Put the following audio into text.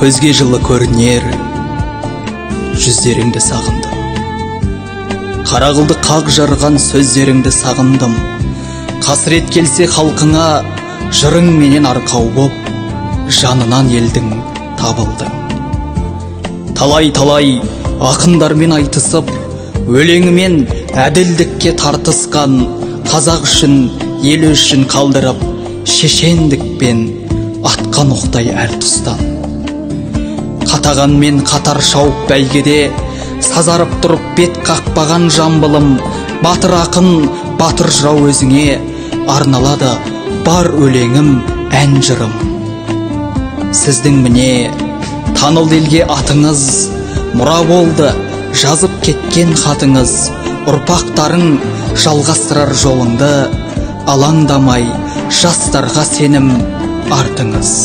Көзге жылы көрінер жүздеріңді сағындым. Қара қылды қақ жарған сөздеріңді сағындым. Қасірет келсе халқыңа жырың менен арқау боп, жанынан елдің табылдың. Талай-талай ақындармен айтысып, өлеңімен әділдікке тартысқан, қазақ үшін, ел үшін қалдырып, шешендікпен атқан оқтай әр тұстан. Қатағанмен қатар шауып бәйгеде, сазарып тұрып бет қақпаған Жамбылым, батыр ақын, батыр жырау өзіңе арналады бар өлеңім, ән жырым. Сіздің міне танылды елге атыңыз, мұра болды жазып кеткен хатыңыз, ұрпақтарың жалғастырар жолыңды, алаңдамай жастарға сенім артыңыз.